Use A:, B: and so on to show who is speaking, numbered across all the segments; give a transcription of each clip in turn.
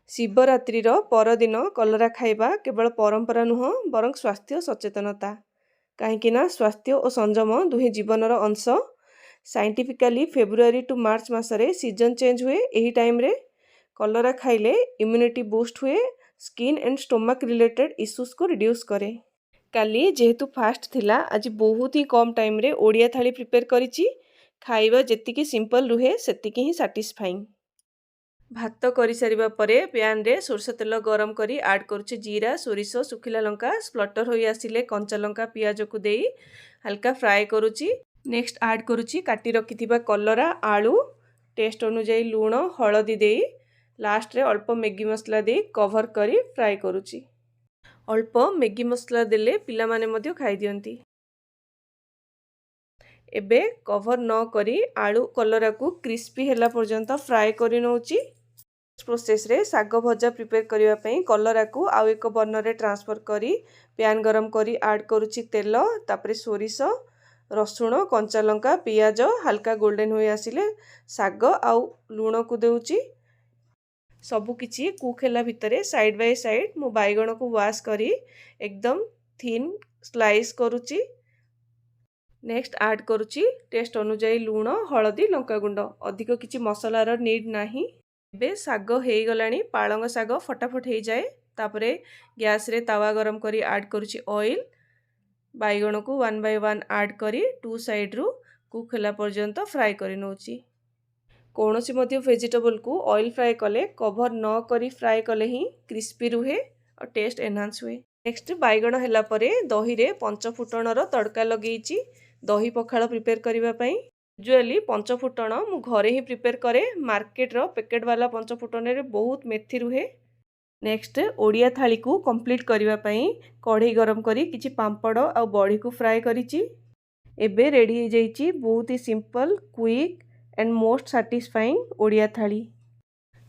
A: ଶିବରାତ୍ରିର ପରଦିନ କଲରା ଖାଇବା କେବଳ ପରମ୍ପରା ନୁହଁ, ବରଂ ସ୍ୱାସ୍ଥ୍ୟ ସଚେତନତା। କାହିଁକି ନା ସ୍ୱାସ୍ଥ୍ୟ ଓ ସଂଯମ ଦୁହେଁ ଜୀବନର ଅଂଶ। ସାଇଣ୍ଟିଫିକାଲି ଫେବୃଆରୀ ଟୁ ମାର୍ଚ୍ଚ ମାସରେ ସିଜନ୍ ଚେଞ୍ଜ ହୁଏ। ଏହି ଟାଇମ୍ରେ କଲରା ଖାଇଲେ ଇମ୍ୟୁନିଟି ବୁଷ୍ଟ ହୁଏ, ସ୍କିନ୍ ଆଣ୍ଡ ଷ୍ଟୋମାକ୍ ରିଲେଟେଡ୍ ଇସ୍ୟୁସ୍କୁ ରିଡ୍ୟୁସ୍ କରେ। କାଲି ଯେହେତୁ ଫାଷ୍ଟ ଥିଲା, ଆଜି ବହୁତ ହିଁ କମ୍ ଟାଇମ୍ରେ ଓଡ଼ିଆ ଥାଳି ପ୍ରିପେୟାର କରିଛି। ଖାଇବା ଯେତିକି ସିମ୍ପଲ୍ ରୁହେ, ସେତିକି ହିଁ ସାଟିସ୍ଫାଇଂ। ଭାତ କରିସାରିବା ପରେ ପ୍ୟାନ୍ରେ ସୋରିଷ ତେଲ ଗରମ କରି ଆଡ଼୍ କରୁଛି ଜିରା, ସୋରିଷ, ଶୁଖିଲା ଲଙ୍କା। ସ୍ପଟର୍ ହୋଇ ଆସିଲେ କଞ୍ଚା ଲଙ୍କା, ପିଆଜକୁ ଦେଇ ହାଲକା ଫ୍ରାଏ କରୁଛି। ନେକ୍ସଟ ଆଡ଼୍ କରୁଛି କାଟି ରଖିଥିବା କଲରା, ଆଳୁ। ଟେଷ୍ଟ ଅନୁଯାୟୀ ଲୁଣ, ହଳଦୀ ଦେଇ ଲାଷ୍ଟରେ ଅଳ୍ପ ମ୍ୟାଗି ମସଲା ଦେଇ କଭର୍ କରି ଫ୍ରାଏ କରୁଛି। ଅଳ୍ପ ମ୍ୟାଗି ମସଲା ଦେଲେ ପିଲାମାନେ ମଧ୍ୟ ଖାଇଦିଅନ୍ତି। ଏବେ କଭର୍ ନ କରି ଆଳୁ କଲରାକୁ କ୍ରିସ୍ପି ହେଲା ପର୍ଯ୍ୟନ୍ତ ଫ୍ରାଏ କରି ନେଉଛି। ପ୍ରୋସେସ୍ରେ ଶାଗ ଭଜା ପ୍ରିପେୟାର କରିବା ପାଇଁ କଲରାକୁ ଆଉ ଏକ ବର୍ଣ୍ଣରରେ ଟ୍ରାନ୍ସଫର୍ କରି ପ୍ୟାନ୍ ଗରମ କରି ଆଡ଼୍ କରୁଛି ତେଲ, ତାପରେ ସୋରିଷ, ରସୁଣ, କଞ୍ଚା ଲଙ୍କା, ପିଆଜ। ହାଲକା ଗୋଲ୍ଡେନ୍ ହୋଇ ଆସିଲେ ଶାଗ ଆଉ ଲୁଣକୁ ଦେଉଛି। ସବୁକିଛି କୁକ୍ ହେଲା ଭିତରେ ସାଇଡ଼୍ ବାଇ ସାଇଡ଼୍ ମୁଁ ବାଇଗଣକୁ ୱାଶ୍ କରି ଏକଦମ ଥିନ୍ ସ୍ଲାଇସ୍ କରୁଛି। ନେକ୍ସଟ ଆଡ଼୍ କରୁଛି ଟେଷ୍ଟ ଅନୁଯାୟୀ ଲୁଣ, ହଳଦୀ, ଲଙ୍କାଗୁଣ୍ଡ। ଅଧିକ କିଛି ମସଲାର ନିଡ଼୍ ନାହିଁ। ଏବେ ଶାଗ ହେଇଗଲାଣି। ପାଳଙ୍ଗ ଶାଗ ଫଟାଫଟ ହେଇଯାଏ। ତାପରେ ଗ୍ୟାସ୍ରେ ତାୱା ଗରମ କରି ଆଡ଼୍ କରୁଛି ଅଏଲ୍। ବାଇଗଣକୁ ୱାନ୍ ବାଇ ୱାନ୍ ଆଡ଼୍ କରି ଟୁ ସାଇଡ଼୍ରୁ କୁକ୍ ହେଲା ପର୍ଯ୍ୟନ୍ତ ଫ୍ରାଏ କରି ନେଉଛି। କୌଣସି ମଧ୍ୟ ଭେଜିଟେବଲ୍କୁ ଅଏଲ୍ ଫ୍ରାଏ କଲେ କଭର୍ ନ କରି ଫ୍ରାଏ କଲେ ହିଁ କ୍ରିସ୍ପି ରୁହେ ଆଉ ଟେଷ୍ଟ ଏନହାନ୍ସ ହୁଏ। ନେକ୍ସଟ ବାଇଗଣ ହେଲା ପରେ ଦହିରେ ପଞ୍ଚଫୁଟଣର ତଡ଼କା ଲଗେଇଛି ଦହି ପଖାଳ ପ୍ରିପେୟାର କରିବା ପାଇଁ। ୟୁଜୁଆଲି ପଞ୍ଚଫୁଟଣ ମୁଁ ଘରେ ହିଁ ପ୍ରିପେୟାର କରେ। ମାର୍କେଟର ପ୍ୟାକେଟ୍ ବାଲା ପଞ୍ଚଫୁଟଣରେ ବହୁତ ମେଥି ରୁହେ। ନେକ୍ସଟ ଓଡ଼ିଆ ଥାଳିକୁ କମ୍ପ୍ଲିଟ୍ କରିବା ପାଇଁ କଢ଼େଇ ଗରମ କରି କିଛି ପାମ୍ପଡ଼ ଆଉ ବଢ଼ିକୁ ଫ୍ରାଏ କରିଛି। ଏବେ ରେଡ଼ି ହେଇଯାଇଛି ବହୁତ ହି simple, quick and most satisfying Odia ଥାଳି।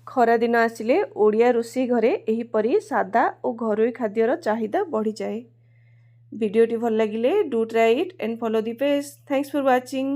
A: ଖରାଦିନ ଆସିଲେ ଓଡ଼ିଆ ରୋଷେଇ ଘରେ ଏହିପରି ସାଦା ଓ ଘରୋଇ ଖାଦ୍ୟର ଚାହିଦା ବଢ଼ିଯାଏ। ଭିଡ଼ିଓଟି ଭଲ ଲାଗିଲେ do try it and follow the page. Thanks for watching.